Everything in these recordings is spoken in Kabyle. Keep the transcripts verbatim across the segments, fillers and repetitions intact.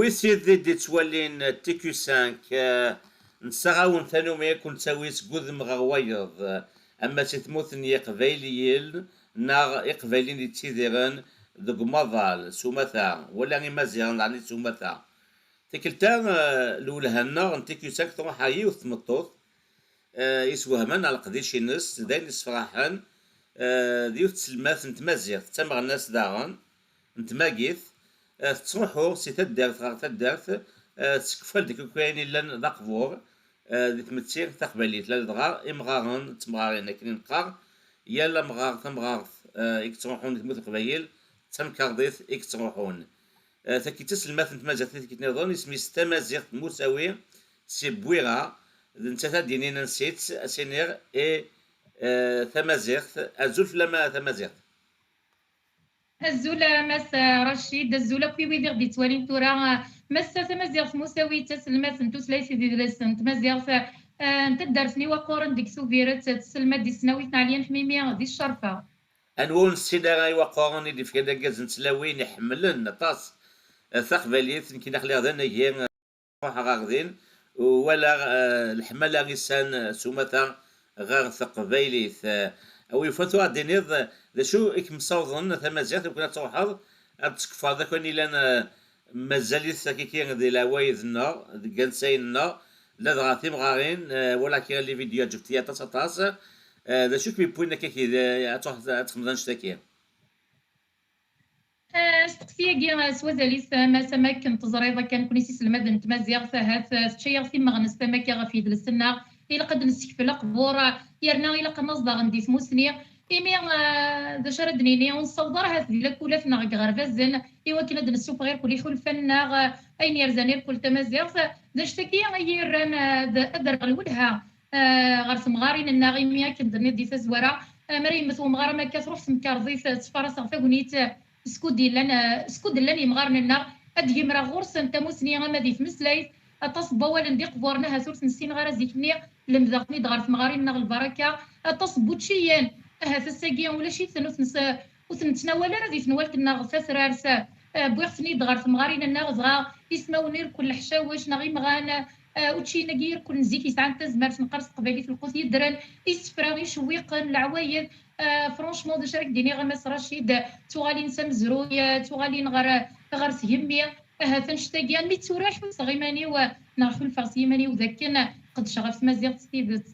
Wid tid i d-ittwalin T Q cinq, eh, nessaɣ-awen tanumi i ken-nettawi seg udem ɣer wayeḍ, eh, ama si tmurt n Yiqbayliyen neɣ Iqbayliyen yettidiren deg umaḍal s umata, wala Imaziɣen daɣen s umata. Tikkelt-a, eh, lwelha-nneɣ n T Q cinq truḥ ɣer yiwet tmeṭṭut, eh, yeswehman ɣer leqdic-ines, d ayen yessefraḥen, eh, d yiwet tselmadt n tmaziɣt, d tameɣnast daɣen, n tmagit, eh, tettruḥu si taddart ɣer taddart, eh, tessekfal-d akk ayen yellan d aqbur, eh, di tmetti taqbaylit, ladɣa imɣaren d temɣarin, akken i neqqar, yal amɣar, tamɣart, eh, i yettruḥun di tmurt n Leqbayel, d tamkarḍit i yettruḥun. Eh, tagi d taselmadt n tmaziɣt i tikkelt nniḍen, isem-is Tamaziɣt Musawi si Bwira, d nettat ad d-yinin ansi-tt, ad s-iniɣ i, eh, Tamaziɣt. Azul fell-am a Tamaziɣt. Azul a Mass Racid, azul akk i wid i ɣ-d-yettwalin tura. Mass Tamaziɣt Musawi d taselmadt n tutlayt d yidles n tmaziɣt, eh, n taddart n Iwaqquren deg Tubiret, tesselmad di tesnawit n Ɛelyan Ḥmimi di Ccerfa. Anwa ur nessin ara Iwaqquren i d-ifkan argaz n tlawin iḥemmlen aṭas, eh, taqbaylit, nekk aql-aɣ d anagi, eh, ruḥeɣ ɣer din, walaɣ, eh, leḥmala isan s umata ɣer teqbaylit. Eh, a wi yufan tura ad d-tiniḍ, eh, d acu i kem-sawḍen a Tamaziɣt, iwakken ad truḥeḍ, ad tekfeḍ akk ayen ilan, eh, mazal-it akkiki di leɛwayed-nneɣ, deg ansayen-nneɣ, ladɣa timɣarin, eh, wala kra les vidéos ɛǧbent-iyi aṭas, aṭas. Eh, d acu i kem-yewwin akkaki, eh, ad truḥeḍ ad txedmeḍ annect-agi? Eh, asteqsi-agi, eh, s wazal-is, eh, Mass, am akken teẓriḍ, akka nekni s iselmaden n tmaziɣt, ahat, eh, tečča-yaɣ timeɣnest am akka ɣef yidles-nneɣ. Ilaq ad d-nessekfel aqbur, eh, yerna ilaq ad naẓ daɣen di tmusni. Imi, eh, d acu ara d-nini, ur nessaweḍ ara ahat di lakulat neɣ deg iɣerbazen i wakken ad d-nessufeɣ irkul iḥulfan-nneɣ, eh, ayen yerzan irkul tamaziɣt. D anect-agi ay iyi-yerran, eh, d-, ad rreɣ lwelha, eh, ɣer temɣarin-nneɣ, imi akken d-tenniḍ di tazwara, eh, mi ara yemmet wemɣar am akka, truḥ temkarḍit, eh, ttfaraseɣ tagnit, eh, skud yellan, eh, skud llan yemɣaren-nneɣ, ad d-gemreɣ ɣur-sen tamusni ama di tmeslayt, aṭas n wawalen d iqburen ahat ur ten-ssineɣ ara zik-nni, lemdeɣ-ten-id ɣer temɣarin-nneɣ lbaraka, aṭas n wuččiyen ahat ass-agi ulac-iten, ur ten-s-, ur ten-nettnawal ara di tenwalt-nneɣ tatrart, eh, wwiɣ-ten-id ɣer temɣarin-nneɣ, dɣa ismawen irkul leḥcawec neɣ imɣan, eh, uččiyen-agi irkul n zik yesɛan tazmert neqqar s teqbaylit lqut yeddren, isefra icewwiqen, leɛwayed, eh, franchement d acu ara k-d-iniɣ a Mass Racid, tuɣalin s amezruy, eh, tuɣalin ɣer, ɣer tgemmi, ahat annect-agi, almi d tura ḥusseɣ iman-iw, eh, neɣ ḥulfaɣ s yiman-iw d akken qeddceɣ ɣef tmaziɣt s tidet.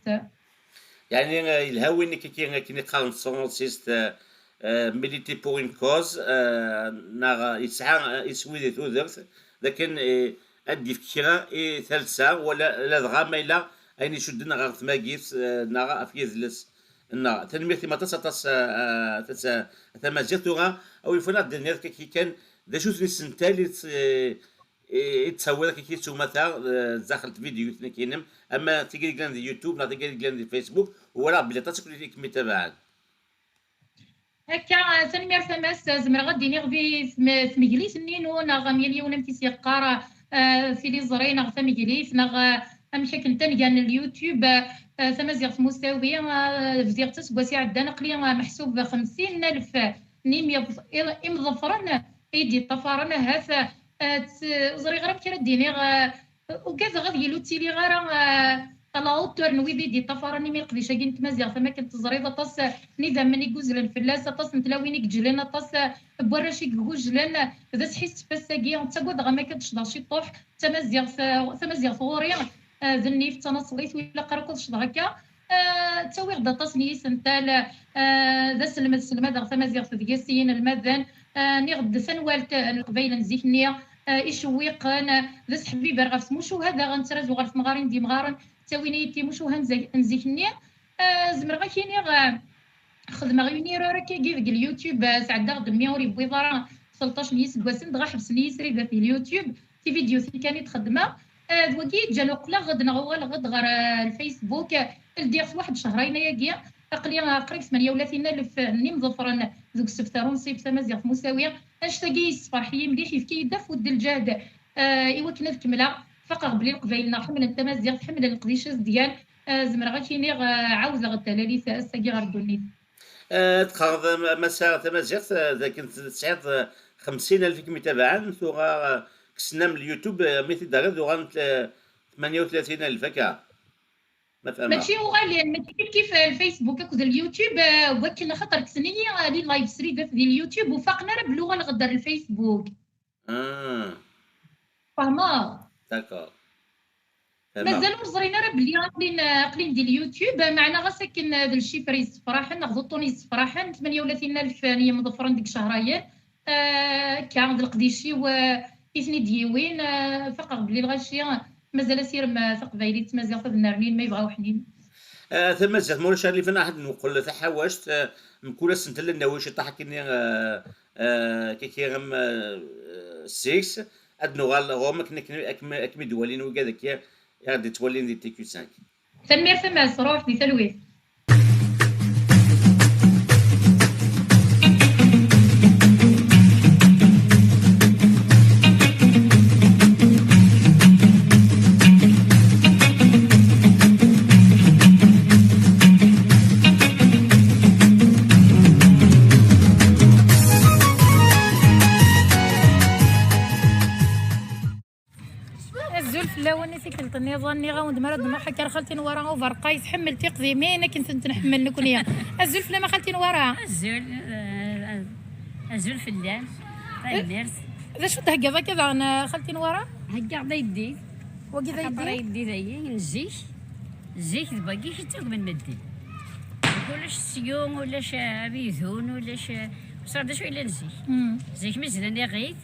Yeɛni, eh, yelha win i k-, akken i qqaren s tefransist, eh, eh, militer pour une cause, eh, neɣ yesɛa, eh, iswi di tudert, d akken, eh, ad d-yefk kra i talsa, wala ladɣa ma yella ayen icudden ɣer tmagit, eh, neɣ ɣef yidles. Neɣ, tanemmirt-im aṭas, aṭas, eh, eh, aṭas, eh, a Tamaziɣt. Tura, a wi yufan ad d-tiniḍ kaki kan, d acu-ten isental i tt-, eh, i, i d-tawiḍ kaki s umata, eh, zdaxel tvidyut-nni-inem, ama tigi i yellan di YouTube, neɣ tigi i yellan di Facebook, u walaɣ belli aṭas akk i kem-itabaɛen. Akka, eh, tanemmirt a Mass, eh, zemreɣ ad d-iniɣ di tm-, tmeglit-nni-inu, neɣ am yal yiwen amek i s-yeqqar, eh, tiliẓri, neɣ tameglit, neɣ, eh, amek akken tanga n YouTube, eh, eh, Tamaziɣt Musawi, eh, bdiɣ-tt aseggas iɛeddan, aql-i, eh, meḥsub xemsin alef n imyeḍ-, i-, imḍefren i d-yeṭṭafaren, ahat, eh, tt-, ur ẓriɣ ara amek ara d-iniɣ, eh, ugadeɣ ad yili ur ttiliɣ ara, eh, à la hauteur n wid i d-yeṭṭafaren imi leqdic-agi n tmaziɣt, am akken teẓriḍ, aṭas, eh, n idammen i yuzlen fell-as, aṭas n tlawin i yeǧlen, aṭas, eh, n warrac i igujlen, eh, d asḥissef ass-agi, ttagadeɣ am akka ad d-ccḍeɣ ciṭuḥ, d tamaziɣt, eh, tamaziɣt ɣur-i, eh, d nnif, d tanaṣlit, ur ilaq ara akk ad ccḍeɣ akka. Eh, ttawiɣ-d aṭas n yisental, eh, d aselmed, selmadeɣ tamaziɣt deg-s i yinelmaden, eh, nniɣ-d tanwalt, eh, n Leqbayel n zik-nni, eh, icewwiqen, eh, d aseḥbiber ɣef tmucuha, daɣen ttrazuɣ ɣer temɣarin d yimɣaren, ttawin-iyi-d timucuha n zik-, n zik-nni. Eh, zemreɣ ad k-iniɣ, eh, xedmeɣ une erreur akkagi deg YouTube, eh, sɛeddaɣ-d mmi ur yewwiḍ ara tleṭṭac n yiseggasen, dɣa ḥebsen-iyi srid at YouTube, tividyutin kan i d-xeddmeɣ. Eh, d wagi i ǧǧan uqleɣ-d neɣ uɣaleɣ-d ɣer, eh, Facebook, eh, ldiɣ-t waḥed cehrayen ayagi, aql-i, eh, qrib tmenya u tlatin alef n imḍefren deg usebter unṣib tamaziɣt Musawi. Annect-agi yessefreḥ-iyi mliḥ, yefka-yi-d afud d lǧehd, eh, i wakken ad kemmleɣ. Faqeɣ belli Leqbayel-nneɣ ḥemmlen tamaziɣt, ḥemmlen leqdic azedgan, eh, zemreɣ ad k-iniɣ, eh, ɛawdeɣ-d talalit ass-agi ɣer ddunit. Eh, teqqareḍ, eh, ma sɛiɣ tamaziɣt, eh, d akken tesɛiḍ, eh, xemsin alef i kem-itabaɛen, tura, eh, kksen-am l-YouTube, eh, mi t-id-terriḍ uɣalent, eh, tmanya u tlatin alef akka. Ma fehmeɣ. Mačči uɣalen, mačči kif kif Facebook akked l-YouTube, eh, wakken axaṭer kksen-iyi, eh, les lives srid di l-YouTube, ur faqen ara belli uɣaleɣ-d ar Facebook. Ah. Fehmeḍ? D'accord. Fehmeɣ. Mazal ur ẓrin ara belli aqlin, aqlin di l-YouTube, meɛna ɣas akken d lcifr yessefraḥen, neɣ d uṭṭun yessefraḥen, tmanya u tlatin alef n yimḍefren deg ccehrayen, eh, akka, d leqdic-iw, eh, i ten-id-yiwin, eh, faqeɣ belli lɣaci mazal asirem, eh, taqbaylit d tmaziɣt ad nnernin ma yebɣa uḥnin. Eh, tamaziɣt, ma ulac aɣilif, ad nweqqel taḥawact, eh, mkul ass n tella nawi ciṭaḥ akkenni, eh, eh, kiki am, eh, six, ad nuɣal ɣur-m akken, akken, akken, akken i d-walin wigad akki i ɣ-d-ittwalin di T Q cinq. Tanemmirt a Mass, ruḥ di talwit. Azul fell-awen i tikkelt nniḍen, nniɣ-awen-d mi ara d-nruḥ akka ar xalti Nwara uberqay, tḥemmel tiqdimin akken tent-nḥemmel nekni. Azul fell-am a xalti Nwara. Azul, eh, azul fell-am. Tanemmirt. D acu theggaḍ akka daɣen, a xalti Nwara? Heggaɣ-d ayeddid. Wagi d ayeddid? Axaṭer ayeddid-agi n zik, zik d wagi i ttagmen medden. Ulac syu, ulac abidun, ulac, ur ẓriɣ d acu yellan zik. Mm. Zik mi zlan iɣid,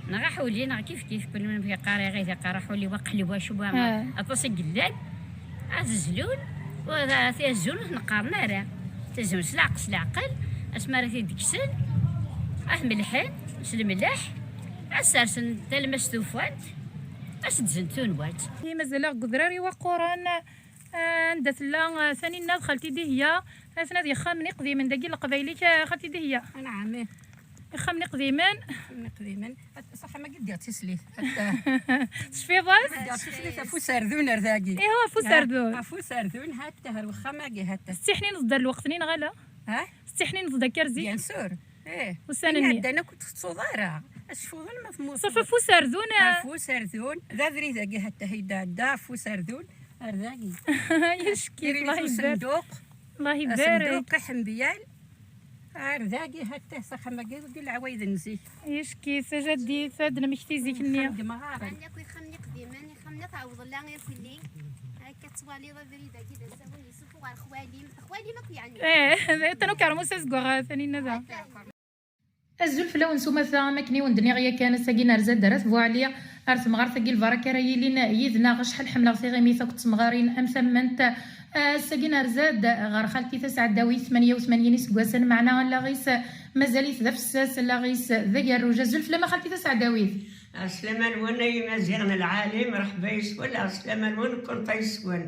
neɣ aḥuli, neɣ kif kif, kul win yeqqar iɣid, yeqqar aḥuli, wa qelwa, cwa, ah, aṭas i yellan. Ad zlun, u ad, ad t-azzun ur ten-qqaren ara. Ttazzun s leɛqel, s leɛqel, asmi ara t-id-kksen, ad t-mellḥen s lemleḥ, ad sersen talmast tufant, ad s-ddzen tunwalt. I mazal-aɣ deg udrar iwaqquren, ah, anda tella, ah, Taninna d xalti Dihya, atna d ixxamen iqdimen dagi n Leqbayel-ik, ah, xalti Dihya. Anɛam, ih. Ixxamen iqdimen. Ixxamen iqdimen. Ṣaḥa ma gidiɣ tislit. Tecfiḍ-as? Gidiɣ tislit ɣef userdun ar dagi. Ihu, ɣef userdun. Ɣef userdun, hatta ar wexxam-agi, hatta. Tettiḥnineḍ-d ar lweqt-nni, neɣ ala? Ha? Tettiḥnineḍ-d akka ar zik? Bien sûr. Eh. Ussan-nni. Ɛeddan akk ur tettuḍ ara. Acfuḍen ma temmuteḍ. Ṣafi ɣef userdun, eh. Ɣef userdun. D abrid-agi hatta i d-ɛedda, ɣef userdun. Ar dagi. Yecki, Allah ibarek. Usenduq. Allah ibarek. Asenduq iḥembiyal. Ar dagi, hatta s axxam-agi, deg leɛwayed n zik. Yecki, tajaddit, ad d-nemmekti zik-nni. Ixxamen n yemɣaren. Ixxamen akk, ixxamen iqdimen, ixxamen tɛewḍ la irkelli. Akka tettwaliḍ abrid-agi d asawen, yessufuɣ ar xwalim. Xwalim akk yeɛni. Eh, d aṭan ukermus azeggaɣ, Taninna da. Azul fell-awen s umata, am akken i wen-d-nniɣ yakan, ass-agi nerza-d ar At Buɛli, ar temɣart-agi lbaraka ara yilin yid-neɣ. Acḥal ḥemmleɣ tiɣimit akked temɣarin am tammant. Ass-agi nerza-d ɣer xalti Taseɛdawit, tmanya u tmanyin iseggasen, meɛna allaɣ-is mazal-it d afessas, allaɣ-is d agerruj. Azul fell-am a xalti Taseɛdawit. Ɛeslama-nwen ay Imaziɣen lɛali, mreḥba yes-wen, ɛeslama-nwen kunṭa yes-wen.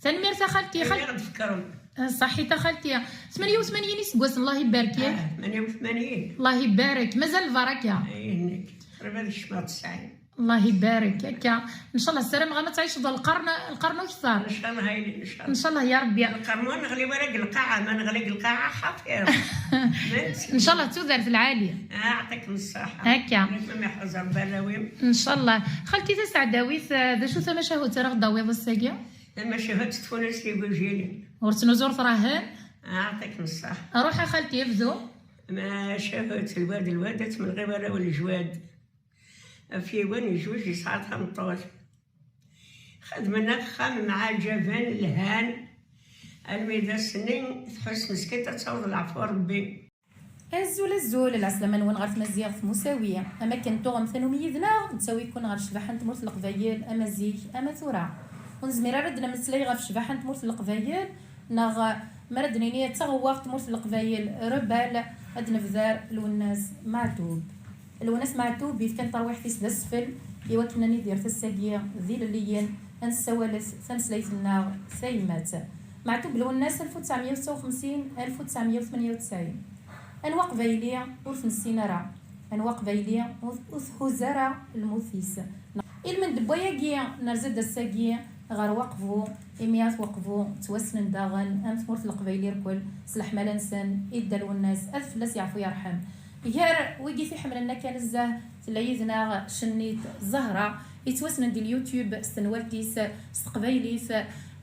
Tanemmirt a xalti. Ayen i ɣ-d-tfekrem. Ṣaḥit a xalti. Tmanya u tmanyin iseggasen, Allah ibarek. Ah, tmanya u tmanyin. Allah ibarek, mazal lbaraka. Ay, nekk, qrib ad kecmeɣ tesɛin. Allah ibarek, akka. Ncallah, ssarameɣ-am ad tɛiceḍ lqern, lqern ukter. Ncallah, ay, ncallah. Ncallah, ya Rebbi. Lqern ur neɣli wara deg lqaɛa, ma neɣli deg lqaɛa, xatir. Ncallah, d tudert lɛali. Ah, ɛṭikem ṣṣaḥa. Akka. Nekk ma iḥrez Rebbi arraw-im. Ncallah. Xalti Taseɛdawit, eh, d acu tamacahut ara ɣ-d-tawiḍ ass-agi? Tamacahut tfunast igujilen. Ur ttnuzur trahen? Ah, ɛṭikem ṣṣaḥa. Ruḥ a xalti, bdu. Macahut lwad lwad, ad tmenɣi warraw n lejwad. Af yiwen ijuj yesɛa tameṭṭut. Xedmen axxam mɛaǧaben, lhan, almi d ass-nni tḥuss meskint ad taweḍ leɛfu Rebbi. Azul, azul, lɛeslama-nwen ɣer tmaziɣt Musawi. Am akken tuɣem tanumi yid-neɣ, nettawi-ken ɣer ccbaḥa n tmurt n Leqbayel, ama zik, ama tura. Ur nezmir ara ad d-nemmeslay ɣef ccbaḥa n tmurt n Leqbayel, neɣ, mi ara d-nini d taɣewwaɣt n tmurt n Leqbayel, rebal, ad d-nebder Lwennas Meɛtub. Lwennas Meɛtub yefkan tarwiḥt-is d asfel i wakken ad nidir ass-agi d ilelliyen, ad nessawal tameslayt-nneɣ tayemmat. Meɛtub Lwennas alef u tesɛemya u setta u xemsin, alef u tesɛemya u tmenya u tesɛin. Anwa aqbayli ur t-nessin ara? Anwa aqbayli ur, ur thuzz ara lmut-is? Ilmend n wayagi, nerza-d ass-agi ɣer Waqbu, imi At Waqbu ttwassnen daɣen am tmurt n Leqbayel irkel s leḥmala-nsen i Dda Lwennas, ad fell-as yeɛfu yerḥem. Gar wigi t-iḥemmlen akka nezzeh, Tella yid-neɣ Cennit Zahra, yettwassnen di YouTube s tenwalt-is s teqbaylit.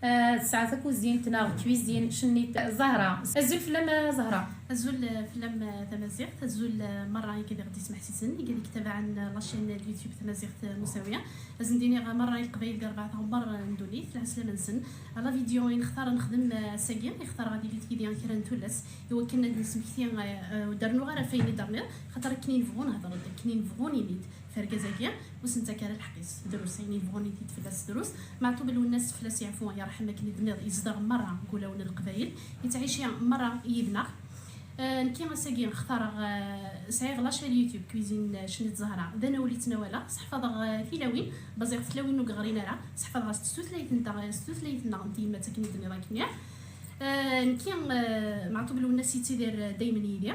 Ah, tesɛa takuzint neɣ cuisine Cennit Zahra. Azul fell-am a Zahra. Azul, eh, fell-am, eh, tamaziɣt, azul, eh, merra i d-iɣ-d-ismeḥsisen, i d-ittabaɛen, eh, la chaîne n YouTube Tamaziɣt, eh, Musawi. Ad sen-d-iniɣ, eh, merra i leqbayel di rebɛa tɣemmar, eh, n ddunit, lɛeslama-nsen. La vidéo i nextar ad nexdem, eh, ass-agi, i xtar ad yili yid-i kra n tullas, i wakken ad d-nesmekti, eh, eh, ur d-rennuɣ ara ɣef wayen i d-terniḍ, xaṭer akken i nebɣu nehder-d, akken i nebɣu nini-d f urgaz-agi, ur s-nettak ara lḥeqq-is. Drus, ayen i nebɣu nini-d fell-as drus. Meɛtub Lwennas, fell-as yeɛfu yerḥem, akken i d-tenniḍ, yezdeɣ merra deg wulawen n leqbayel, yettɛici merra yid-neɣ. Eh, nekki ass-agi xtareɣ, eh, sɛiɣ la chaîne YouTube Cuisine Cennit Zahra, d anawel i ttnawaleɣ, seḥfaḍeɣ, eh, tilawin, baziɣ ɣef tlawin ur yeɣrin ara, seḥfaḍeɣ-as s tutlayt-nteɣ, s tutlayt-nneɣ n tyemmat akken i d-tenniḍ akkenni. Eh, nekki, eh, Meɛtub Lwennas yettidir, eh, daymen yid-i.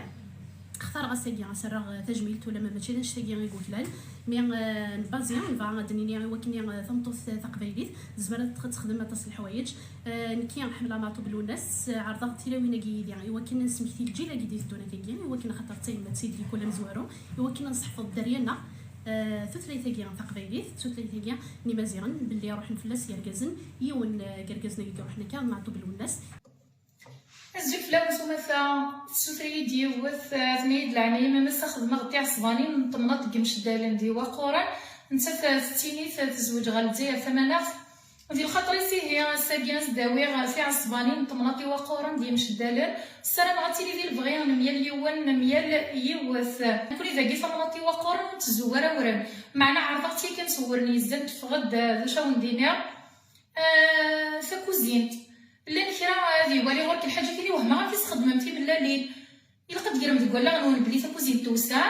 Xtareɣ ass-agi ad s-rreɣ, eh, tajmilt, ulamma mačči d annect-agi i yuklal, mi, eh, nbazi, nebɣa ad d-nini i wakken, eh, tameṭṭut, eh, taqbaylit tezmer ad tx-, texdem aṭas n leḥwayeǧ. Eh, nekki ḥemmleɣ Meɛtub Lwennas, eh, ɛerḍeɣ tilawin-agi yid-i i wakken ad nesmekti lǧil-agi d-iteddun akkagi, i wakken axaṭer d tayemmat i d likul amezwaru, i wakken ad nseḥfeḍ dderya-nneɣ, eh, tutlayt-agi taqbaylit, tutlayt-agi n Imaziɣen, belli ruḥen fell-as yergazen, yiwen, eh, deg yergazen-agi i d-iruḥen akka, Meɛtub Lwennas. Azul fell-awen s umata, tessuter-iyi-d yiwet, eh, tenna-yi-d leɛnaya-m, a massa xedmeɣ-d tiɛesbanin n temnaḍt deg Imceddalen di Waqquren, nettat, eh, tettini, eh, tezweǧ ɣer Lezzayer Tamaneɣt. Di lxaṭer-is ihi, ass-agi ad s-d-awiɣ tiɛesbanin n temnaḍt Iwaqquren d Yimceddalen. Ssarameɣ ad tili di lebɣi n myal yiwen, n myal yiwet. Nekkni dagi tamnaḍt Iwaqquren ur tezzuw ara awren, meɛna ɛerḍeɣ-tt yakan s uwren yezzan, teffeɣ-d, eh, d acu ad wen-d-iniɣ, eh, takuzint. Llan kra, eh, ad iwali ɣur-k lḥaǧatin i wehmeɣ amek i s-txeddmem timellalin. Ilaq ad d-grem deg wallaɣ-nwen belli takuzint tewseɛ,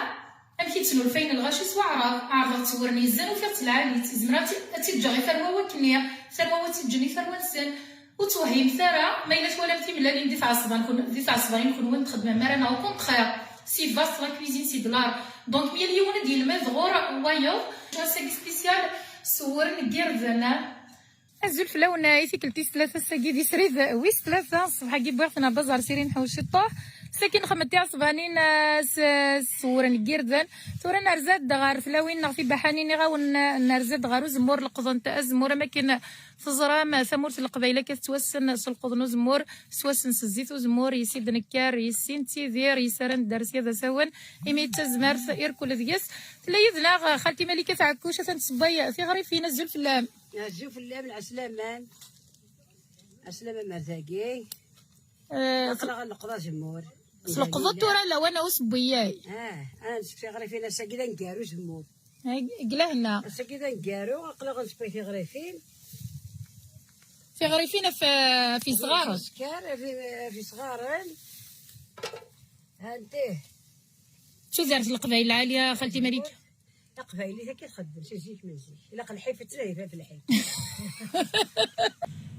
amek i ttnulfayen lɣaci s waɛrab. Ɛerḍeɣ-tt s uwren yezzan, ufiɣ-tt lɛali-tt. Zemreɣ ad tt-, ad tt-ǧǧeɣ i tarwa-w akkenni, tarwa-w ad tt-ǧǧen i tarwa-nsen. Ur ttwehhimet ara ma yella twalam timellalin di tɛeṣban-nkun-, di tɛeṣbanin-nwen txeddmem ara, neɣ au contraire, c'est vaste la cuisine, c'est de l'art. Donc, myal yiwen ad d-yelmed ɣur wayeḍ. Ass-agi spécial s uwren n yirden. Azul fell-awen, eh, i tikkelt tis tlata ass-agi di srid wis tlata, ṣṣbeḥ-agi wwiɣ-ten ɣer baẓar Sirin Ḥewci Ṭṭuḥ. Sakin xedmen tiɛesbanin, eh, s, s uwren n yirden. Tura nerza-d ɣer tlawin neɣ tibaḥanin, iɣawen, eh, nerza-d ɣer uzemmur, leqḍent azemmur, am akken teẓram, eh, tamurt n Leqbayel akka tettwassen s leqḍ n uzemmur, tettwassen s zzit uzemmur, yis-i d-nekker, yis-i nettidir, yis ara nedder sya d asawen, imi d tazmert irkul deg-s. Tella yid-neɣ, eh, xalti Malika Tɛekkuc, atan tessewway tiɣrifin, azul fell-am. Azul fell-am, lɛeslama. Ɛeslama mer tagi. Eh, aql-aɣ ad neqḍ azemmur. Tleqḍeḍ tura lawan a usewway? Ah, ah, nesfeɣ ɣer fin ass-agi d aneggaru azemmur. Eh, deg lehna. Ass-agi d aneggaru, aql-aɣ ad nesewway tiɣrifin. Tiɣrifin ɣef, ɣef yesɣaren. Ɣef yesɣar-, ɣef, ɣef yesɣaren. Hantih. Tudert n Leqbayel lɛali, xalti Malika. Taqbaylit akka txeddem si zik ma zik. Ilaq lḥif ad tlehhi ɣef lḥif.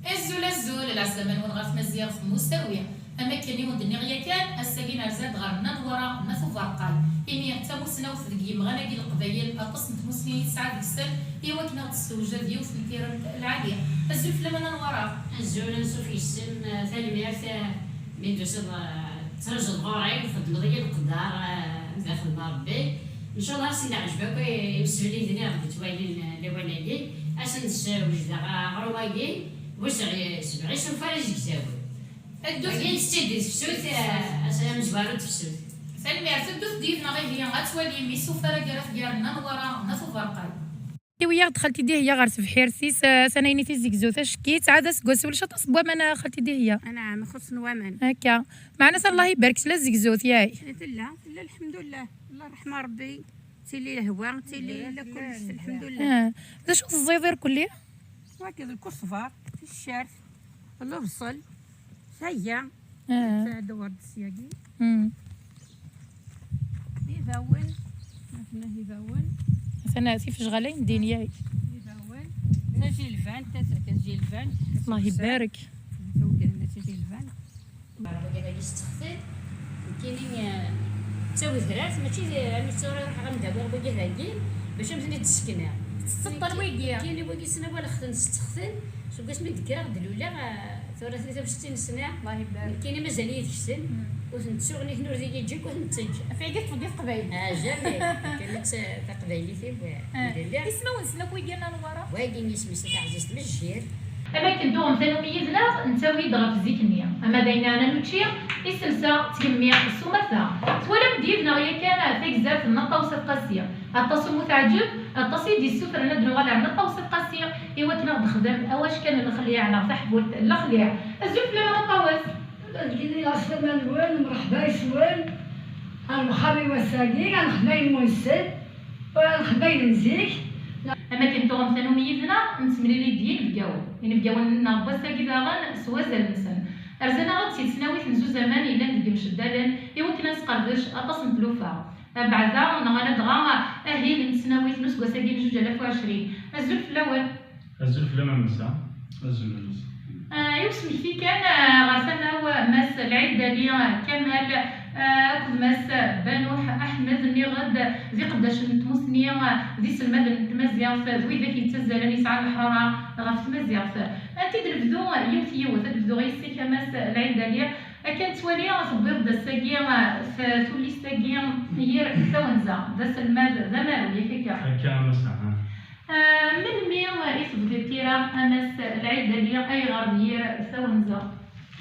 Azul, azul, lɛeslama-nwen ɣer tmaziɣt Musawi. Am akken i wen-d-nniɣ yakan, ass-agi nerza-d ɣer Nna Nwara n At Uberqal. Imi d tamusnawt deg yimɣan-agi n Leqbayel, aṭas n tmusni i tesɛa deg-sen, i wakken ad ɣ-d-tessewjed yiwet n tiremt lɛali. Azul fell-am a Nna Nwara. Azul, ansuf yes-m, tanemmirt, eh, mi d-tusiḍ, eh, tettrujuḍ ɣur-i, txeddmeḍ-iyi leqder, eh, ad xedmeɣ Rebbi. Ncallah ad sen-iɛǧeb akk imsefliden i ɣ-d-ittwalin, eh, lawan-agi. Ad sen-d-sewjdeɣ aɣrum-agi, bu sebɛa isufar izegzawen. Ddut. Wagi yettili tefsut, eh, as-, amezwaru n tefsut. Tanemmirt. Ddut-d yid-neɣ ihi, ad twalim isufar-agi ara tger Nna Nwara n At Uberqal. Tiwi-yaɣ-d xalti Dihya ɣer tebḥirt-is, eh, atan ayen i tizegzewt acekkit, ɛad aseggas ulac aṭas n waman, eh, xalti Dihya. Anɛam, xuṣṣen waman. Akka. Meɛna Allah ibarek, tella tzegzewt, yaɛi. Eh, tella, tella, lḥemdullah. Allah ṛṛeḥma Ṛebbi. Tili lehwa, tili la kullec, lḥemdullah. Ah, d acu teẓẓiḍ irkelli? Wagi d lkusbar, ticcert, lebṣel, tayya. Ah. Tɛedda ɣer ddesya-agi. Mm. Ibawen, ma tenna ibawen. Atan tifejɣal ay ndin yayi. Ibawen, tajilbant, ta-, tajilbant. Allah ibarek. Tawgren tajilbant. Wagi dagi steqtin, nekkini, eh, d tawedrart, mačči d, armi tura ruḥeɣ ad m-d-awiɣ wagi dagi, bac ad m-ten-id-ssekneɣ. Tetteṭṭal wigi. Nekkini wagi ttnawaleɣ-ten, steqtin, Seg wasmi d-kkreɣ d-luleɣ, ah, tura tlata u settin sna. Allah ibarek. Nekkini mazal-iyi deg-sen. Ur ten-ttuɣ, nitni ur d-iyi-ǧǧin, ur ten-ttaǧǧa. Ɣef wagi teṭṭfeḍ di teqbaylit. Ah, jamais. Kan taqbaylit-iw, ah, d-luleɣ. Ismawen-nsen akk wigi n Anwara? Wagi isem-is Taɛzizt Mejjir. Am akken tuɣem tanumi yid-neɣ, nettawi-d ɣef zik-nni. Ama d ayen yeɛnan učči, iselsa, tgemmi, s umata. Twalam-d yid-neɣ yakan tagzart n Nna Ṭawes At Qasi. Aṭas umi teɛǧeb, aṭas i d-yessutren ad nuɣal ar Nna Ṭawes At Qasi i wakken ad ɣ-d-texdem awackan n lexliɛ neɣ taḥbult n lexliɛ. Azul fell-am a Nna Ṭawes! Ad gini lɛeslama-nwen, mreḥba yes-wen. Ar wexxam i wass-agi, ad nexdem ayen munsen, ur ad nexdem ayen n zik. Am akken tuɣem tanumi yid-neɣ, nettemlili-d yinebgawen. Inebgawen-nneɣ n wass-agi daɣen s wazal-nsen. Rzan-aɣ-d si tesnawit n Zuzaman yellan deg Imceddalen i wakken ad nesqerdec aṭas n tlufa. Abeɛda, nɣan-d dɣa ahil n tesnawit n useggas-agi n zuǧ alaf u ɛecrin. Azul fell-awen! Azul fell-am a Massa. Azul a Massa. Ah, i usmekti kan, ah, ɣer tama-w, Mass Lɛid Ali Kamal, ah, akked Mass Banuḥ Aḥmed, nniɣ-d d iqeddacen n tmussni, ah, d iselmaden n tmaziɣt, d widak yettazzalen yesɛan leḥrara ɣef tmaziɣt. Ad t-id-nebdu yiwet yiwet, ad d-bduɣ yis-k a Mass Lɛid Ali. Akka nettwali tewwiḍ-d ass-agi, ah, f-, tullist-agi yir tawenza, d aselmad d amaru, yak akka? Akka a Massa, ah. Ah, melmi i tebdiḍ tira a Mass Lɛid Ali, ayɣer d yir tawenza?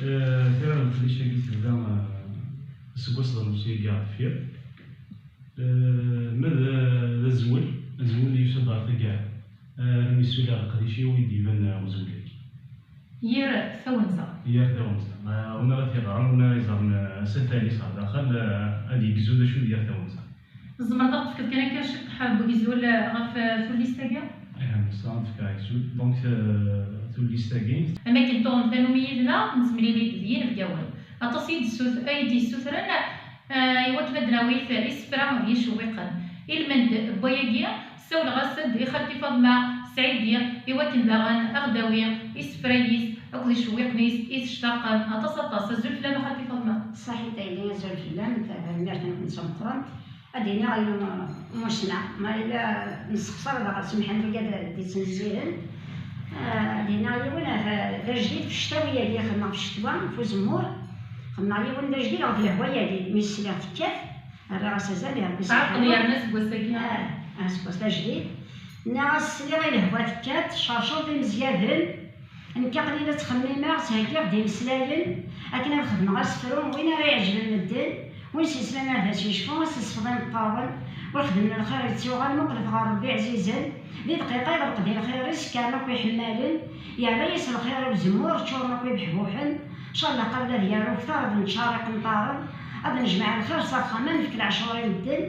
Eh, tira n leqdic-agi tebda, eh, seg wass d rrus-agi ɣer deffir. Eh, ma d, d azwel, azwel yusa-d ɣer taggara. Eh, armi ssuliɣ leqdic-iw i d-iban, eh, uzwel-agi. Yir tawenza. Yir tawenza. Eh, win ara t-iɣren, win ara iẓren, eh, asatal-is ɣer daxel, eh, ad yegzu d acu d yir tawenza. Tzemreḍ ad ɣ-tefkeḍ kan akka ciṭṭaḥ n ugzul ɣef, eh, tullist-agi? Ih, a Massa, ad fkeɣ agzul. Donc, eh, tullist-agi. Am akken tuɣem tanumi yid-neɣ, nettemlili-d d yinebgawen. Aṭas i d-ssut-, ay d-yessutren, eh, i wakken ad d-nawi isefra d yicewwiqen. Ilmend n wayagi, ssawleɣ-as-d i xalti Faḍma Sɛidi, i wakken daɣen ad ɣ-d-tawi isefra-is akked icewwiqen-is i tectaqem aṭas, aṭas. Azul fell-am a xalti Faḍma. Ṣaḥit a yelli, azul fell-am, tanemmirt-nwen d tameqqrant. Ad d-iniɣ yiwen n umusnaɣ, ma yella nessexṣar daɣ semḥen wigad d-ittnezzihen. Ah, ad d-iniɣ yiwen, ah, d ajdid f cctawi-agi, xedmeɣ f ccetwa, f uzemmur. Xedmeɣ yiwen d ajdid ɣef lehwa-agi, mi sliɣ tekkat, rriɣ-as azal i Rebbi. Tɛeqqeḍ subḥanahu yerna seg wass-agi? Ah, ah, seg wass d ajdid. Nniɣ-as sliɣ i lehwa tekkat, tcerceḍ imezyaden. Nekk aql-i la ttxemmimeɣ, ttheggiɣ-d imeslayen akken ad xedmeɣ asefru win ara iɛeǧben medden, win s-yeslan ad as-yecfu, ad s-isfeḍ imeṭṭawen, ur xedmen lxir yettuɣal, muqlet ɣer Rebbi ɛzizen, di dqiqa iɣleq di lxir-is, kkren akk iḥemmalen, yerra-yas lxir i uzemmur, ččuren akk ibeḥbuḥen, ncallah qabel ad yaru kter ad neččar iqenṭaren, ad nejmeɛ lxir s axxam, ad nefk leɛcur i medden,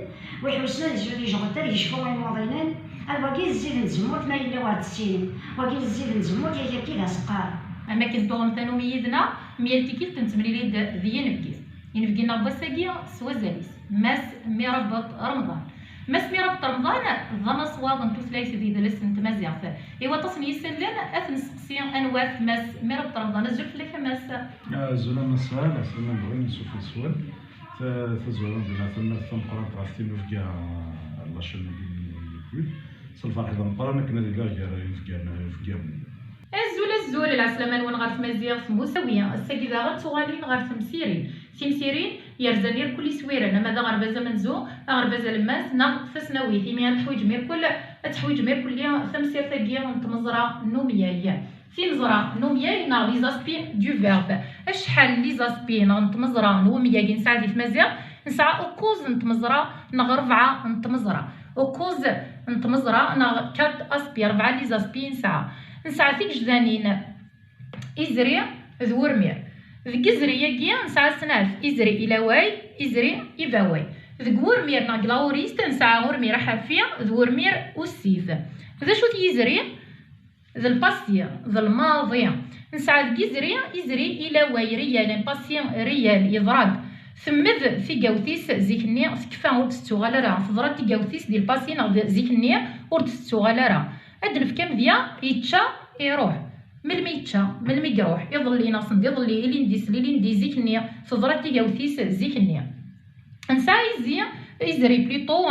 wi ḥussen ad izud ijɣel, ad yecfu i imuḍinen, ar wagi d zzid n tzemmurt ma yella ur d-tessinem. Wagi d zzid n tzemmurt, yak akka i d as-qqar. Am akken tuɣem tanumi yid-neɣ, myal tikkelt nettemlili-d d yinebgi. Inebgi-nneɣ n wass-agi s wazal-is, Mass Mirabet Remḍan. Mass Mirabet Remḍan d amaṣwab n tutlayt d yidles n tmaziɣt. I waṭas n yisallen, ad t-nesteqsi anwa-t Mass Mirabet Remḍan. Azul fell-ak a Mass. Azul a Mass Sahel, ɛeslama-nwen, nsufeɣ s wal. Ta-, tazwara n dinna, tanemmirt tameqqrant ɣef tinubga, la chaîne n Kud. S lferḥ d ameqqran akken ad iliɣ gar yinebgawen, inebgawen. Azul, azul, lɛeslama-nwen ɣer tmaziɣt Musawi. Ass-agi daɣen tuɣalin ɣer temsirin. Timsirin yerzan irkul iswiren, ama d aɣerbaz amenzu, aɣerbaz alemmas neɣ tasnawit, imi ad teḥwiǧem irkul, ad teḥwiǧem irkelli tamsirt-agi n tmeẓra n umyag. Timeẓra n umyag neɣ les aspects du verbe. Acḥal n les aspects neɣ n tmeẓra n umyag i nesɛa di tmaziɣt? Nesɛa ukuẓ n tmeẓra neɣ rebɛa n tmeẓra. Ukuẓ n tmeẓra neɣ quatre aspects, rebɛa les aspects i nesɛa. Nesɛa tigejdanin, izri d wurmir. Deg izri-agi nesɛa snat, izri ilaway, izri ibaway. Deg wurmir neɣ deg laurist nesɛa urmir aḥafi d wurmir ussid. D acu-t yizri? D lpassi, d lmaḍi. Nesɛa deg izri, izri ilaway, réel, un passé réel, yeḍra-d. Temmed tigawt-is zik-nni, tekfa, ur d-tettuɣal ara. Teḍra tigawt-is di lpassi neɣ d zik-nni, ur d-tettuɣal ara. Ad d-nefk amedya, yečča, iruḥ. Melmi yečča? Melmi iruḥ? Iḍelli neɣ send iḍelli, ilindi s lilindi, zik-nni, teḍra tigawt-is zik-nni. Nesɛa izi, izri plutôt,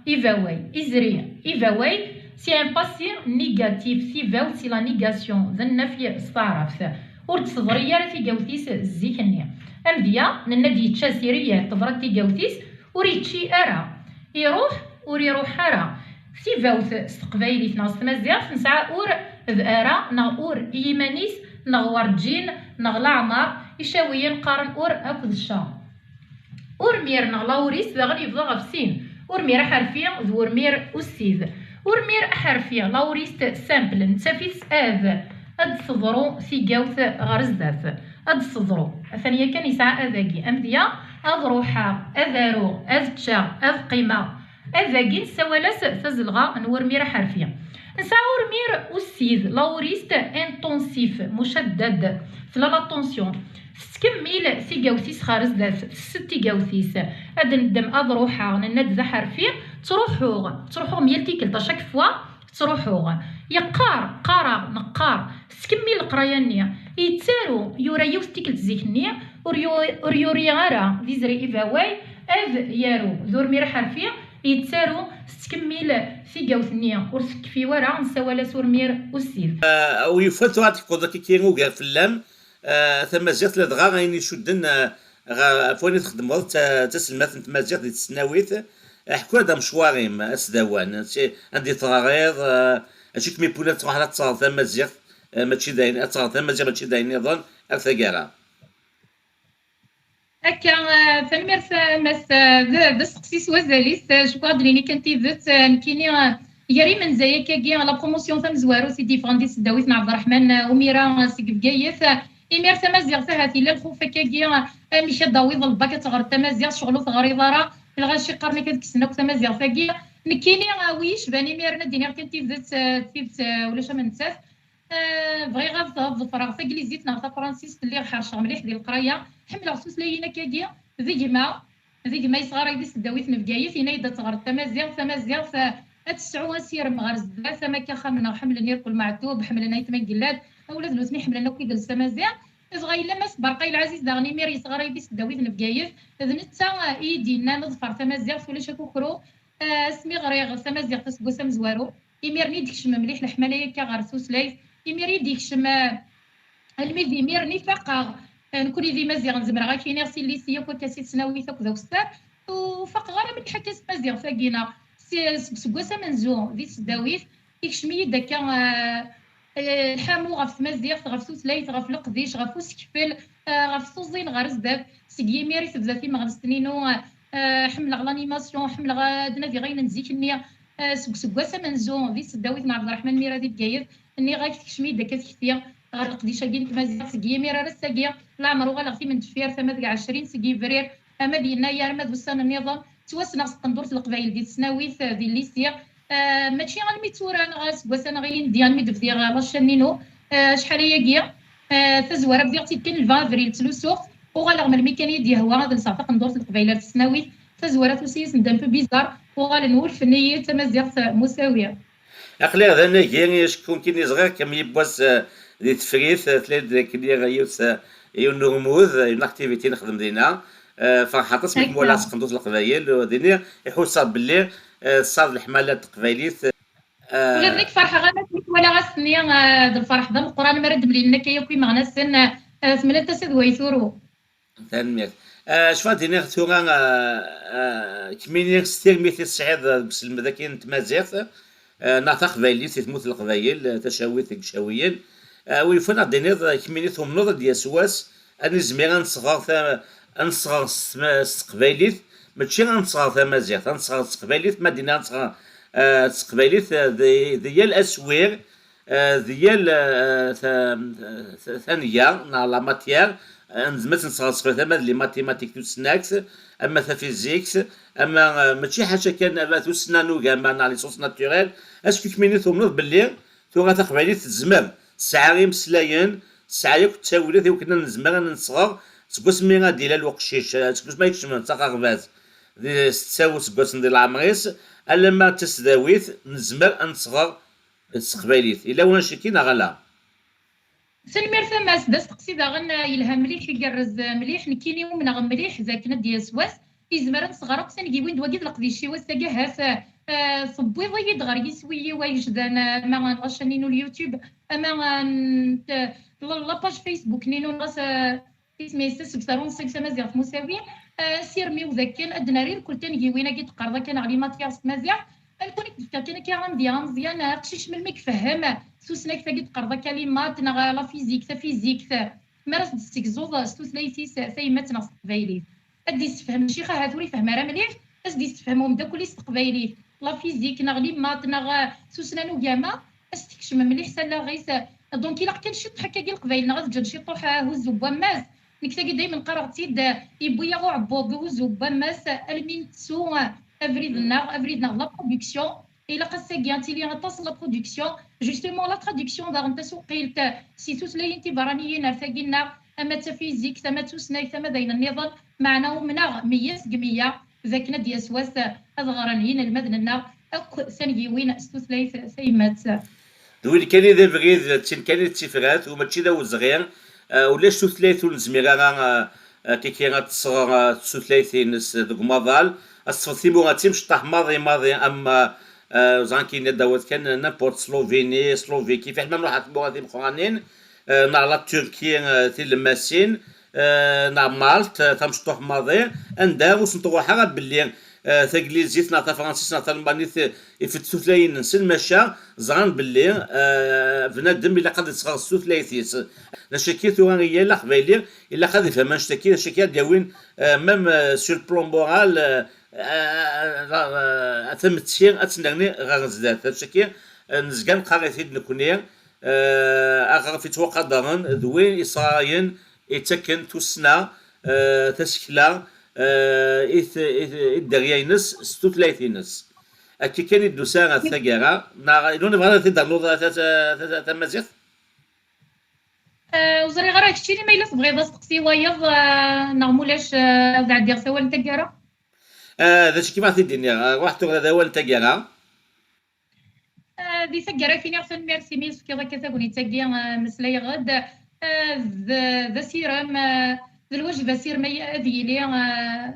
ibaway, izri, ibaway, C'est un passé négatif, tigawt c'est la négation, d nnefy s taɛrabt. Ur d-teḍri ara tigawt-is zik-nni. Amedya, nenna-d yečča siriyal, teḍra-d tigawt-is, ur yečči ara. Iruḥ, ur iruḥ ara. Tigawt s teqbaylit neɣ s tmaziɣt, nesɛa ur d ara, neɣ ur i yiman-is, neɣ werǧin, neɣ leɛmer, icawiyen qqaren ur akked cca. Urmir neɣ lawris daɣen yebḍa ɣef sin, urmir aḥerfi d wurmir ussid. Urmir aḥerfi, lawrist simple, nettaf-it s ad, ad d-teḍru tigawt ɣer zdat, ad d-teḍru. Atan yakan yesɛa adagi, amedya, ad ruḥeɣ, ad aruɣ, ad ččeɣ, ad qqimeɣ. Adagi nessawal-as tazelɣa n wurmir aḥerfi. Nesɛa urmir ussid, lawrist intensif, mucaddad, tella la tension. Tettkemmil tigawt-is ɣer zdat, tessed tigawt-is. Ad neddem ad ruḥeɣ, nenna-d d aḥerfi, ttruḥuɣ, ttruḥuɣ myal tikkelt, à chaque fois, ttruḥuɣ. Yeqqar, qqareɣ, neqqar. Tettkemmil leqraya-nni. Yettaru, yura yiwet tikkelt zik-nni, ur yu-, ur yuri ara d izri ibaway, ad yaru. D urmir aḥerfi, yettaru, tettkemmil tigawt-nni, ur tekfi wara, nessawal-as urmir ussid. Ur yufan tura ad tekfuḍ akka ugar fell-am. Ah, tamaziɣt ladɣa ayen icudden, ah, ɣef wayen i txeddmeḍ d ta-, d taselmadt n tmaziɣt di tesnawit. Ah, ḥku-d amecwar-im asdawan, si-, anda i teɣriḍ, ah, acu i kem-iwwin ad truḥeḍ ad teɣreḍ tamaziɣt, ah, mačči d ayen, ad teɣreḍ tamaziɣt mačči d ayen niḍen ar taggara. Akka, ah, tanemmirt a Mass, ah, d, d asteqsi s wazal-is, ah, cukkeɣ ad d-nini kan tidet, ah, nekkini, ah, gar imenza akkagi, la promotion tamezwarut i d-yeffɣen di tesdawit n Ɛebderreḥman, ah, Umira, ah, seg Bgayet, ah, imir tamaziɣt ahat yella lxuf akkagi, ah, amek ad d-tawiḍ lbak ad teɣreḍ tamaziɣt, ccɣel ur teɣriḍ ara, lɣaci qqaren-ak ad kksen akk tamaziɣt-agi. Nekkini, ah, wi yecban imiren ad d-iniɣ kan tidet, ah, tidet, ah, ulac am nettat. Ah, bɣiɣ ad, ad ḍefreɣ taglizit neɣ tafransist, lliɣ ḥerceɣ mliḥ di leqraya, ḥemmleɣ tutlayin akkagi, d gma, d gma yesɣaray di tesdawit n Bgayet, yenna-yi-d ad teɣreḍ tamaziɣt, tamaziɣt, ah, ad tesɛu asirem ɣer zdat, am akka axxam-nneɣ ḥemmlen irkel meɛtub, ḥemmlen aytma n yellad, ula d nutni ḥemmlen akk idles tamaziɣt. Dɣa yella Mass Berqay Lɛaziz daɣen imir yesɣaray di tesdawit n Bgayet, d netta, ah, i yi-d-yennan ḍfer tamaziɣt, ulac akukru, ah, asmi ɣriɣ tamaziɣt aseggas amezwaru, imir-nni i d-ikcem mliḥ leḥmala akka ɣer tutlayt, imir i d-ikcem, ah, almi d imir-nni faqeɣ, ah, nekkni d Imaziɣen, zemreɣ ad k-iniɣ si lycée akk akka si tesnawit akk d akessar, ur faqeɣ ara mliḥ akka s tmaziɣt-agi-neɣ. Si, seg useggas amenzu di tesdawit, ikcem-iyi-d akka, ah, ah, lḥamu ɣef tmaziɣt, ɣef tutlayt, ɣef leqdic, ɣef usekfel, ah, ɣef tuẓin ɣer zdat. Seg yimir i tebda timeɣnest-inu, ah, ah, ḥemmleɣ l'animation, ḥemmleɣ ad nadiɣ ayen n zik-nni. Ah, seg useggas amenzu di tesdawit n Ɛebderreḥman Mira di Bgayet, nniɣ-ak tekcem-iyi-d akka tekti ɣer leqdic-agi n tmaziɣt. Seg yimir ar ass-agi, leɛmer uɣaleɣ timendeffirt, ama deg ɛecrin seg yebrir, ama d yennayer, ama d ussan nniḍen, ttwassneɣ s tqendurt n Leqbayel di tesnawit, ah, di lycée. Ah, mačči almi d tura neɣ aseggas-a neɣ ilindi, almi d-bdiɣ, ah, la chaîne-inu, ah, acḥal ayagi, ah, tazwara bdiɣ-tt-id kan le vingt avril, ttlusuɣ-t, uɣaleɣ melmi kan i yi-d-yehwa ad lseɣ taqendurt n Leqbayel ar tesnawit, tazwara tusa-yas-d un peu bizarre, uɣalen wulfen-iyi d tamaziɣt, ah, musawi. Aql-aɣ d anagi, acku nekkini ẓriɣ-kem yiwwas, eh, di Tefrit, eh, tella-d akken yiɣ-, yiwet, eh, yiwen n urmud, eh, une activité nexdem dinna. Eh, ferḥeɣ aṭas mi kem-walaɣ s tqendurt n Leqbayel, u dini iḥusseɣ belli, eh, tesɛiḍ leḥmala n teqbaylit. Eh, ula d nekk ferḥeɣ aṭas mi k-walaɣ ass-nni, eh, d lferḥ d ameqqran mi ara d-mlilen akka yakk imeɣnasen, eh, temlal tasa d way turu. Tanemmirt. Ah, cfa ad d-iniɣ tura, ah, ah, kemmini s tirmit i tesɛiḍ deg uselmed-agi n tmaziɣt, ah, neɣ taqbaylit i tmurt n Leqbayel, ah, tacawit deg Icawiyen. Ah, wi yufan ad d-tiniḍ, ah, kemmini tumneḍ ad d-yas wass ad nizmir ad nesɣer ta-, ad nesɣer s tma-, s teqbaylit, mačči ad nesɣer tamaziɣt, ad nesɣer s teqbaylit, ma d-iniɣ ad nesɣer, ah, s teqbaylit, ah, di, di yal aswir, eh, di yal, eh, ta-, ta-, tanga neɣ la matière, eh, nezmer ad tt-nesɣer s tama d les mathématiques, tussnakt, ama tafizikt, ama, eh, mačči ḥaca kan, ama tussna n ugama neɣ les sciences naturelles, est-ce que kemmini tumneḍ belli tura taqbaylit tezmer, tesɛa imeslayen, tesɛa yakk ttawilat i wakken ad nezmer ad nesɣer seg wasmi ad d-ilal uqcic, eh, seg wasmi ay yekcem s aɣerbaz di setta useggasen di leɛmer-is, alamma d tasdawit nezmer ad nesɣer s teqbaylit. Yella win aciki neɣ ala? Tanemmirt a Mass, d asteqsi daɣen, eh, yelha mliḥ, igerrez, eh, mliḥ. Nekkini umneɣ mliḥ d akken ad d-yas wass, izmer ad nesɣer akk tangiwin d wagi d leqdic-iw ass-agi, ahat, eh, Eh, tewwiḍ-iyi-d ɣer yiswi-iw agejdan, eh, ama n la chaîne-inu n YouTube, ama, eh, n t-, la, la page Facebook-inu, neɣ s-, eh, isem-is, asebter unṣib tamaziɣt musawi. Eh, asirem-iw d akken ad d-nerr irkul tangiwin-agi d-teqqareḍ akka neɣ les matières s tmaziɣt. Ad nekuni d-fkeɣ kan akka amedya ameẓyan, eh, aqcic melmi i ifehhem tusnakt-agi d-teqqareḍ akka les maths neɣ, eh, la physique, tafizikt, mi ara s-d-tessegzuḍ s tutlayt-is tayemmat neɣ s teqbaylit. Ad d-issefhem ccix ahat ur ifehhem ara mliḥ, ad s-d-issefhem umeddakel-is s teqbaylit, la physique neɣ les maths neɣ, eh, tussna n ugama, ad s-tekcem mliḥ s allaɣ-is. Donc ilaq kan ciṭuḥ akkagi leqbayel-nneɣ ad ǧǧen ciṭuḥ, eh, huzzu n wammas. Nekk tagi daymen qqareɣ-tt-id, eh, yewwi-yaɣ uɛebbuḍ d uhuzzu n wammas, eh, almi nettu, eh, abrid-nneɣ, abrid-nneɣ d la production. Ilaq ass-agi ad tili aṭas n la production. Justement, la traduction daɣen tasuqilt, eh, si tutlayin tiberraniyin ar tagi-nneɣ, ama d tafizikt, ama d tusnakt, ama d ayen nniḍen, meɛna umneɣ meyya seg meyya d akken ad d-yas wass ad ɣren yinelmaden-nneɣ akk tangiwin s tutlayt tayemmat. D win kan i d abrid, d tin kan i d tifrat, u mačči d awezɣi. Eh, ulac tutlayt ur nezmir ara, eh, eh, kiki ad tesɣer, eh, tutlayt-ines deg umaḍal. Ad teṭṭfeḍ timura d timecṭaḥ maḍi maḍi am, eh, eh, ẓran kini ad d-tawiḍ kan n'importe Slovénie, Slovéquie, fiḥel ma nruḥ ar tmura timeqqranin, eh, neɣ la Turquie, eh, tilemmasin, eh, neɣ Malte, eh, tamecṭuḥt maḍi, anda ur sent-ruḥ ara belli, eh, taglizit neɣ tafransist neɣ talmanit, eh, ifet tutlayin-nsen, maca ẓran belli, eh, bnadem ilaq ad ittɣer s tutlayt-is. D acu-agi tura i yal aqbayli ilaq ad ifhem annect-agi, d acu-agi ad d-yawin, eh, même, eh, sur le plan moral, eh, eh, eh, tametti ad tennerni ɣer zdat. D acu-agi, eh, nezga neqqar-it-id nekni, eh, aɣref yettwaqadaren d win isɣarayen, yettaken tussna, eh, tasekla, eh, i t-, i t-, i dderya-ines s tutlayt-ines. Akka kan i d-tusa ɣer taggara, neɣ yella win ibɣan ad t-id-ternuḍ a ta-, ta-, ta-, ta-, tamaziɣt? Eh, ur ẓriɣ ara keččini ma yella tebɣiḍ asteqsi wayeḍ, eh, neɣ mulac, eh, ad ɛeddiɣ s awal n taggara? Eh, d acu i bɣiɣ ad t-id-iniɣ? Eh, ruḥ tuɣ d awal n taggara. Eh, di taggara ad k-iniɣ tanemmirt imi tefkiḍ akka tagnit-agi, eh, meslayeɣ-d. Eh, d, d asirem, eh, d lwajeb asirem ay-, ad yili, eh,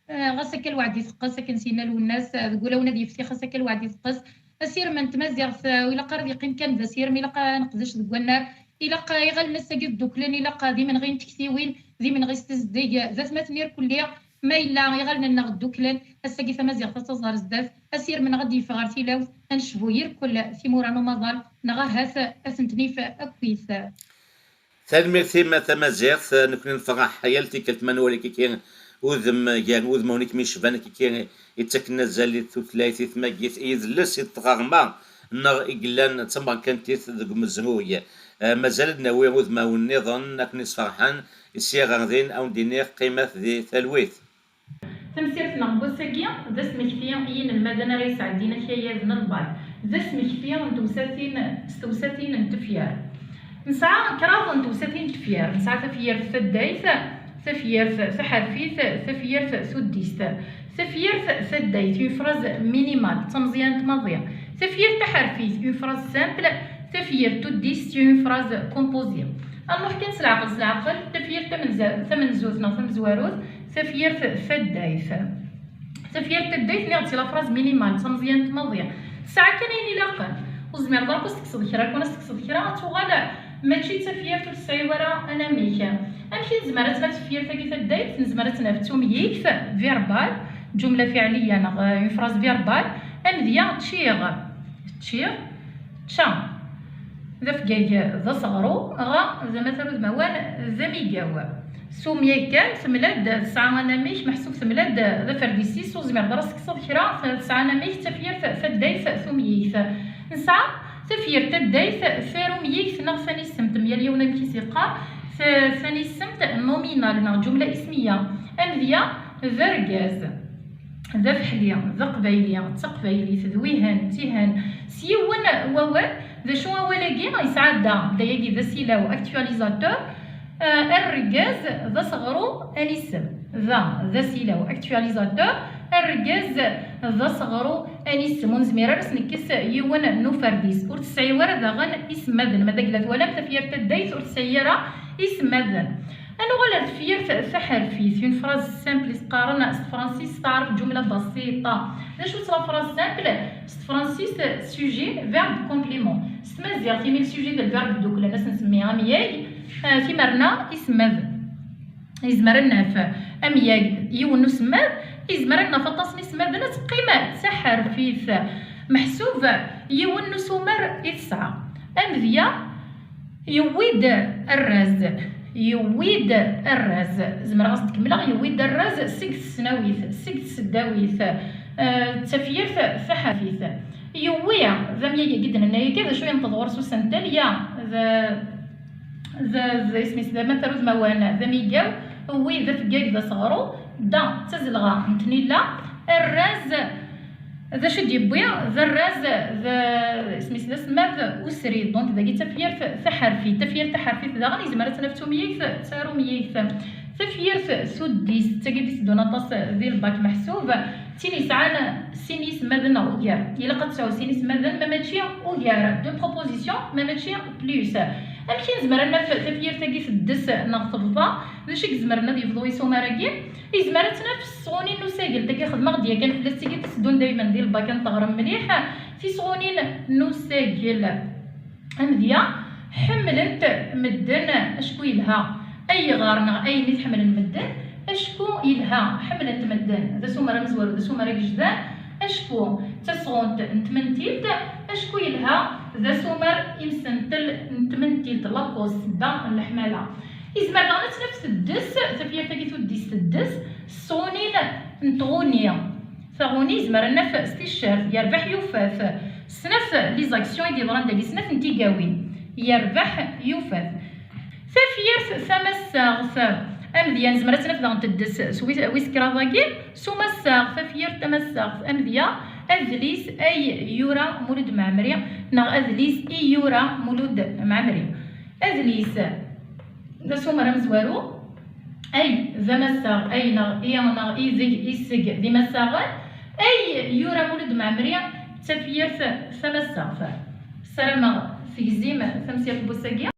eh, ɣas akka lweɛd iteqqes, akken s-yenna Lwennas, eh, deg ulawen ad yefti, xas akka lweɛd iteqqes. Asirem n tmaziɣt, eh, ilaq ara ad yeqqim kan d asirem, ilaq ad neqdec deg wannar, ilaq, eh, iɣallen ass-agi dduklen, ilaq, eh, d imenɣi n tektiwin, d imenɣi s tezdeg, d atmaten irkelli, ma yella iɣallen-nneɣ dduklen, ass-agi tamaziɣt ad taẓ ɣer zdat, asirem-nneɣ ad d-yeffeɣ ɣer tilawt, ad necbu irkel timura n umaḍal, neɣ ahat ad tent-nif akkit. Tanemmirt-im a tamaziɣt, nekni nefreḥ yal tikkelt ma nwali kiki udem gar wudmawen i kem-yecban, kiki yettaken azal i tutlayt, i tmagit, i yidles, i tɣerma, neɣ i yellan d tamerkantit deg umezruy. Eh, mazal ad nawi udmawen nniḍen ad ken-yesferḥen, sya ɣer din, a wen-d-iniɣ qqimet di talwit. Tamsirt-nneɣ n wass-agi d asmekti i yinelmaden ara yesɛeddin akayad n lbac. D asmekti n tewsatin, s tewsatin n tefyar. Nesɛa kraḍ n tewsatin n tefyar. Nesɛa tafyirt taddayt, tafyirt taḥerfit, tafyirt tuddist. Tafyirt taddayt, une phrase minimale, d tameẓyant maḍi. Tafyirt taḥerfit, une phrase simple. Tafyirt tuddist, une phrase composée. Ad nruḥ kan s leɛqel, s leɛqel. Tafyirt tamenza-, tamenzut neɣ tamezwarut, tafyirt taddayt. Tafyirt taddayt, nniɣ-d, c'est la phrase minimale, d tameẓyant maḍi. Tesɛa kan ayen ilaqen. Ur tezmireḍ ara ad s-tekkseḍ kra, kan ad s-tekkseḍ kra, ad tuɣal mačči d tafyirt, ur tesɛi ara anamek. Amek i nezmer ad tt-naf tafyirt-agi taddayt? Nezmer ad tt-naf d tumyikt, verbale, ǧumla fiɛliya neɣ, euh, une phrase verbale. Amedya, ččiɣ. Ččiɣ. Čča. D afeggag d aseɣru, ɣa d amatar udmawan d amigaw. S umyag kan, temlal-d, tesɛa anamek, meḥsub temlal-d d aferdis-is, ur tezmireḍ ara ad s-tekkseḍ kra, tesɛa anamek, d tafyirt taddayt tumyigt. Nesɛa tafyirt taddayt tarumyigt neɣ tanisemt, yal yiwen amek i s-yeqqar, ta-, tanisemt nominale neɣ ǧumla ismiya. Amedya d argaz, d afeḥli, d aqbayli, d taqbaylit, d wihen, d tihen. S yiwen wawal, d acu awal-agi? Yesɛa da, da-agi d asilaw, actualisateur, eh, argaz, d aseɣru, anisem. Da, d asilaw, actualisateur, argaz, d aseɣru, anisem. Ur nezmir ara ad s-nekkes yiwen n uferdis. Ur tesɛi ara daɣen isemmaden. Ma d agla twalam, tafyirt taddayt ur tesɛi ara isemmaden. Ad nuɣal ar tefyirt taḥerfit, une phrase simple i s-qqaren s tefransist, taɛref ǧumla basiṭa. D acu-tt la phrase simple? S tefransist, sujet, verbe, complément. S tmaziɣt, imi le sujet d le verbe dduklen, ad s-nsemmi amyag, eh, timerna, isemmad. Yezmer ad naf amyag, yiwen n usemmad, yezmer ad naf aṭas n isemmaden, ad teqqim d taḥerfit. Meḥsub yiwen n usumer i tesɛa. Amedya, yewwi-d arraz. Yewwi-d arraz. Zemreɣ ad s-d-kemmleɣ, yewwi-d arraz seg tesnawit, seg tseddawit, eh, d tafyirt taḥerfit. Yewwi, d amyag i d-nenna akka, d acu yenṭeḍ ɣur-s usentel? Ya, d, d, d, isem-is d amatar udmawan, d amigaw, wwi d afeggag d aseɣru, da d tazelɣa n tnila, arraz, d acu i d-yewwi? D arraz, d, isem-is d asemmad usrid. Donc, dagi d tafyirt taḥerfit. Tafyirt taḥerfit daɣen, yezmer ad tt-naf d tumyigt, d tarumyigt. Tafyirt tuddist, d tagi d-iteddun aṭas di lbak meḥsub, d tin yesɛan sin yisemmaden neɣ ugar. Ilaq ad tesɛu sin isemmaden, ma mačči ugar, deux propositions, ma mačči plus. Amek i nezmer ad naf tafyirt-agi teddes neɣ tebḍa? D acu i izemren ad yebḍu isumar-agi? Yezmer ad tt-naf s tesɣunin n usagel, tagi xedmeɣ-d yakan fell-as, tigi d-teddun daymen di lbak, ad teɣrem mliḥ. Tisɣunin n usagel. Amedya, ḥemmlen-t medden acku yelha. Ayɣer neɣ ayen i t-ḥemmlen medden? Acku yelha, ḥemmlen-t medden. D asumer amezwaru, d asumer agejdan. Acku d tasɣunt n tmentilt, acku yelha, d asumer imsentel n tmentilt, la cause, sebba n leḥmala. Izmer daɣen ad tt-naf teddes, tafyirt-agi tuddist teddes, s tesɣunin n tɣuni. Taɣuni yezmer ad naf s ticcert, yerbeḥ yufat. Snat les actions i d-yeḍran dagi, snat n tigawin. Yerbeḥ yufat. Tafyirt tamassaɣt, amedya nezmer ad tt-naf daɣen teddes s wis, wis kraḍ-agi, s umassaɣ, tafyirt tamassaɣt, amedya, adlis ay yura Mulud Mɛemmri, neɣ adlis i yura Mulud Mɛemmri. Adlis, d asumer amezwaru, ay d amassaɣ, ay neɣ i neɣ ideg, iseg d imassaɣen, ay yura Mulud Mɛemmri d tafyirt tamassaɣt. Ssarameɣ tegzim tamsirt n wass-agi.